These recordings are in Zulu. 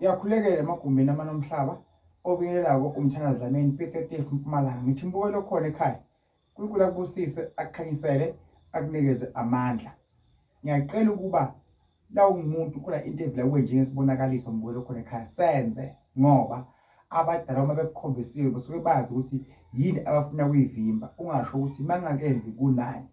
Ngiyakhulekela emagumbini amane omhlaba obingelelako uMthandazi Dlamini P30 Mpumalanga. Ngithi mbukelo okhona ekhaya. uNkulunkulu akubusise, akukhanyisele, akunikeze amandla. Ngiyacela ukuba la ungumuntu khona into evela kuwe njengesibonakaliso mbukelo okhona ekhaya senze ngoba abadala uma bekukhombisiwe basuke bazi ukuthi yini abafuna kuyivimba. Ungasho ukuthi mangakenzi kunani.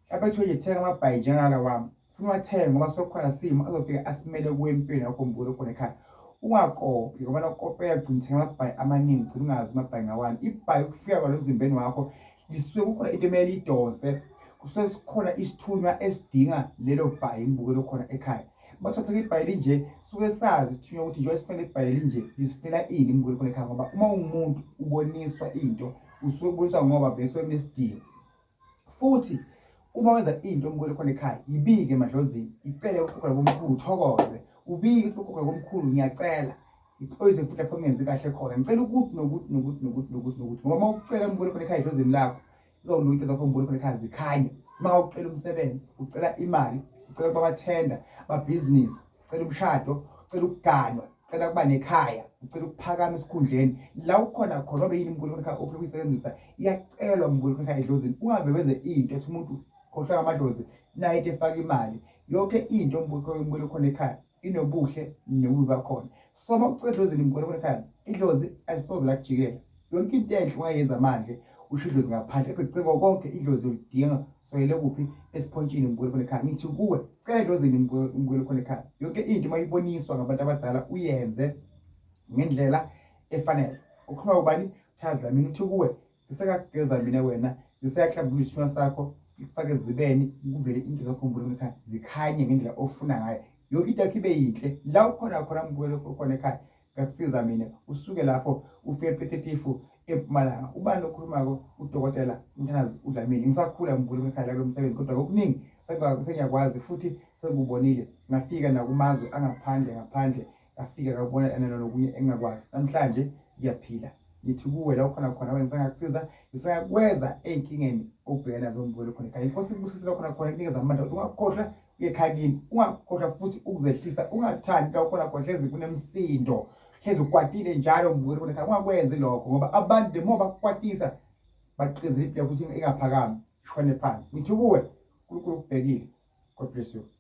Mhlawumbe kuthiwe nje thenga amabhayi njengala wami. Funa uwathenge ngoba sokukhona simo azofika asimele kuwe empilweni yakho mbukelo khona ekhaya. Ungakopi ngoba nakukopela ugcina uthenga amabhayi amaningi ugcina ungazi amabhayi ngawani. Ibhayi ukufika kwalo emzimbeni wakho lisuke kukhona into emele idonse kusuke sikhona isithunywa esidinga lelo bhayi mbukelo khona ekhaya. Bathatha ibhayi linje suke sazi isithunywa ukuthi njengoba sifanele ibhayi linje lisifunela ini mbukelo khona ekhaya ngoba uma ungumuntu uboniswa into usuke uboniswa ngoba bese kunesidingo. Futhi uma wenza into ombukela khona ekhaya, yibike emadlozini, icele ugogo nakomkhulu uthokoze, ubike ukuthi ugogo nakomkhulu ngiyacela ixolise futhi lapho ngingenzi kahle khona. Ngicela ukuthi nokuthi nokuthi nokuthi nokuthi nokuthi ngoba uma ucela umbukela khona ekhaya edlozini lakho izolunga into zakho umbukela khona ekhaya zikhanye. Uma ucela umsebenzi, ucela imali, ucela ukuba bathenda, babhizinisi, ucela umshado, ucela ukuganwa, ucela ukuba nekhaya, ucela ukuphakama esikhundleni la ukhona khona obe yini umkhulu ekhaya ofuna ukuyisebenzisa iyacelwa umkhulu ekhaya edlozini ungabe wenze into ethi umuntu khohlwa amadlozi nayo into efaka imali yonke into umkhulu khona ekhaya inobuhle nobubi bakhona so uma ucela edlozini umkhulu khona ekhaya idlozi alisoze lakujikela yonke into enhle ungayenza manje usho idlozi ngaphandle kepha kucengwa konke idlozi ulidinga soyele kuphi esiphontshini mbukeli khona ekhaya ngithi kuwe cela edlozini mbukeli khona ekhaya yonke into uma iboniswa ngabantu abadala uyenze ngendlela efanele ukhuluma ubani Thazi Dlamini uthi kuwe ngisakakugeza mina wena ngisayakuhlambulula isithunywa sakho ikufake ezibeni kuvele into zakho mbukeli khona ekhaya zikhanye ngendlela ofuna ngayo yonke into yakho ibe yinhle la ukhona khona mbukeli khona ekhaya Ngakusiza mina usuke lapho ufike ePetetifu eMpumalanga. Ubani okhulumako? UDokotela uMthandazi uDlamini. Ngisakhula ngibukela ekhaya la kulo msebenzi kodwa kokuningi sengiyakwazi futhi sengikubonile. Ngafika nakumazwe angaphandle ngaphandle ngafika ngakubona nokunye engingakwazi. Namhlanje ngiyaphila. Ngithi kuwe la ukhona khona wena ngisangakusiza ngisangakweza ey'nkingeni obhekene nazo mbukeli khona ekhaya. Inkosi ikubusise la ukhona khona ikunikeze amandla ukuthi ungakhohlwa uye ekhaya kini ungakhohlwa futhi ukuzehlisa ungathandi la ukhona khona hlezi kunemsindo hlezi ukwatile njalo mbukeli khona ekhaya ungakwenzi lokho ngoba abantu the more bakukwatisa baqinisa impilo yakho ukuthi ingaphakami ishone phansi. Ngithi kuwe uNkulunkulu ukubhekile. God bless you.